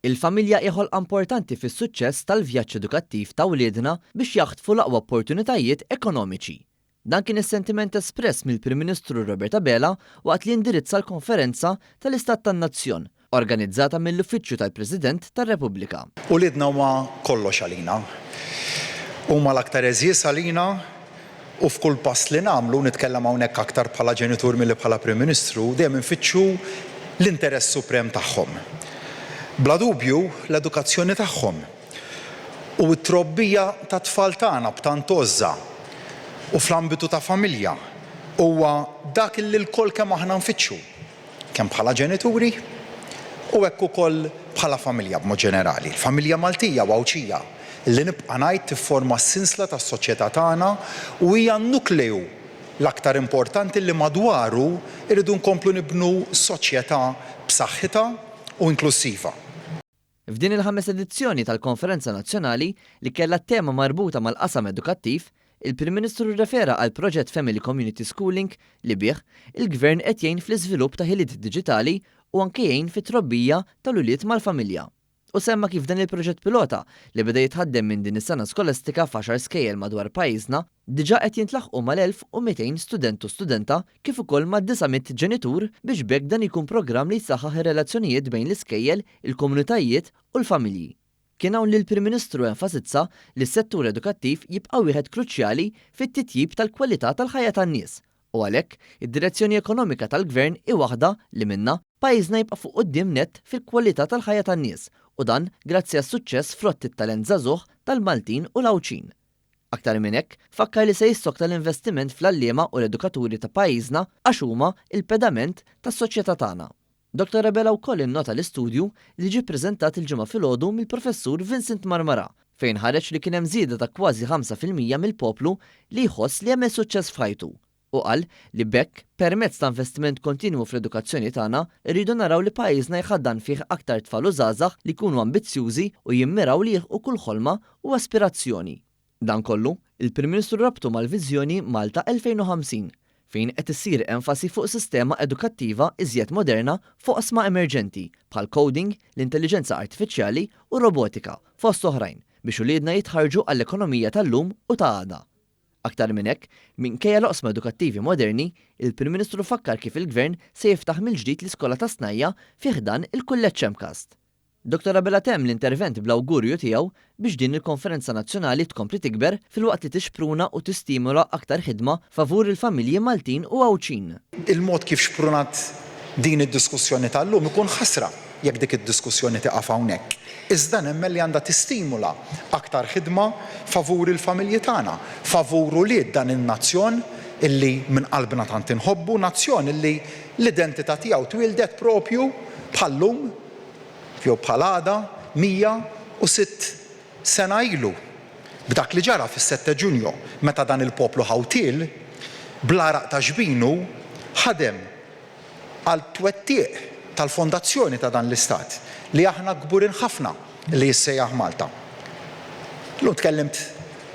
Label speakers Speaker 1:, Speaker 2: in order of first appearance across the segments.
Speaker 1: Il-familja hi ħolqa importanti fis-suċċess tal-vjaġġ edukattiv ta' wliedna biex jaħtfu l-aqwa opportunitajiet ekonomiċi. Dan kien is-sentiment espress mill-Prim Ministru Robert Abela waqt li indirizza l-konferenza tal-Istat tan-Nazzjon, organizzata mill-Uffiċċju tal-President tar-Repubblika.
Speaker 2: Uliedna huma kollox għalina. Huma l-aktar għeżież għalina u f'kull pass li nagħmlu, nitkellem hawnhekk aktar bħala ġenitur milli bħala Prim Ministru, dejjem infittxu l-interess suprem tagħhom. Bla dubju, l-edukazzjoni tagħhom u t-trobbija tat-tfal tagħna b'tant għożża u fl-ambitu ta' familja huwa dak li lkoll kemm aħna nfittxu. kemm bħala ġenituri u hekk ukoll bħala familja b'mod ġenerali. Il-familja Maltija u Għawdxija, li nibqa' ngħid tifforma s-sinsla tas-soċjetà tagħna u hija n-nukleu l-aktar importanti li madwaru rridu nkomplu nibnu soċjetà b'saħħitha u inklussiva.
Speaker 1: F'din il-ħames edizzjoni tal-Konferenza Nazzjonali, li kellha tema marbuta mal-qasam edukattiv, il-Prim Ministru rrefera għal proġett Family Community Schooling li bih, il-Gvern qed jgħin fl-iżvilupp ta' ħiliet diġitali u anke jgħin fit-trobbija tal-ulied mal-familja. U semma kif dan il-proġett pilota, li beda jitħaddem minn din is-sena skolastika f'għaxar skejjel madwar pajjiżna, diġà qed jintlaħqu mal-1,200 student u studenta kif ukoll mad-900 ġenitur biex b'hekk dan jkun programm li jsaħħaħ ir-relazzjonijiet bejn l-iskejjel, il-komunitajiet u l-familji. Kien hawn li l-Prim Ministru enfasizza li s-settur edukattiv jibqa' wieħed kruċjali fit-titjib tal-kwalità tal-ħajja tan-nies u għalhekk id-direzzjoni ekonomika tal-Gvern hi waħda li minnha pajjiżna jibqa' fuq quddiem nett fil-kwalità tal-ħajja tan-nies u dan grazzi għas-suċċess frott it-talent żagħżugħ tal-Maltin u l-Għawdxin. Aktar minn hekk, fakkar li se jissokta l-investiment fl-għalliema u l-edukaturi ta' pajjiżna għax huma l-pedament tas-soċjetà tagħna. Dottor Abela wkoll innota l-istudju li ġie ppreżentat il-Ġimgħa filgħodu mill-Professur Vincent Marmarà fejn ħareġ li kien hemm żieda ta' kważi 5% mill-poplu li jħoss li għamel suċċess f'ħajtu u qal li b'hekk permezz ta' investiment kontinwu fl-edukazzjoni tagħna rridu naraw li pajjiżna jħaddan fih aktar tfal u żgħażagħ li jkunu ambizzjużi u jimmiraw li jilħqu kull ħolma u aspirazzjoni. Dan kollu, il-Prim Ministru rabtu mal-viżjoni Malta 2050, fejn qed issir enfasi fuq sistema edukattiva iżjed moderna f'oqsma emerġenti bħall-coding, l-intelliġenza artifiċjali u r-robotika, fost oħrajn, biex uliedna jitħarrġu għall-ekonomija tal-lum u ta' għada. Aktar minn hekk, minkejja l-oqsma edukattivi moderni, il-Prim Ministru fakkar kif il-Gvern se jiftaħ mill-ġdid l-iskola tas-snajja' fi ħdan il-Kulleġġ MCAST. Dottor Abela temm l-intervent bl-awgurju tiegħu biex din il-konferenza nazzjonali tkompli tikber filwaqt li tixpruna u tistimula aktar ħidma favur il-familji Maltin u Għawdxin.
Speaker 2: Il-mod kif xprunat din id-diskussjoni tal-lum ikun ħasra jekk dik id-diskussjoni tieqaf hawnhekk. Iżda nemmen li għandha tistimula aktar ħidma favur il-familji tagħna, favur ulied dan in-nazzjon illi minn qalbna tant inħobbu, nazzjon illi l-identità tiegħu twieldet propju bħal-lum jew bħal għada 106 sena ilu, b'dak li ġara fis-Sette Giugno, meta dan il-poplu ħawtiel, bl-għaraq ta' xbinu, ħadem għal twettiq tal-fondazzjoni ta' dan l-Istat li aħna kburin ħafna li jissejjaħ Malta. Illum tkellimt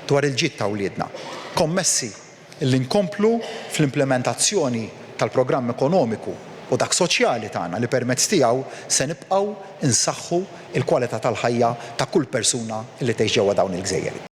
Speaker 2: dwar il-ġid ta' wliedna, kommessi li nkomplu fl-implimentazzjoni tal-programm ekonomiku u dak soċjali tagħna li permezz tiegħu se nibqgħu nsaħħu l-kwalità tal-ħajja ta' kull persuna li tgħix ġewwa dawn il-gżejjer.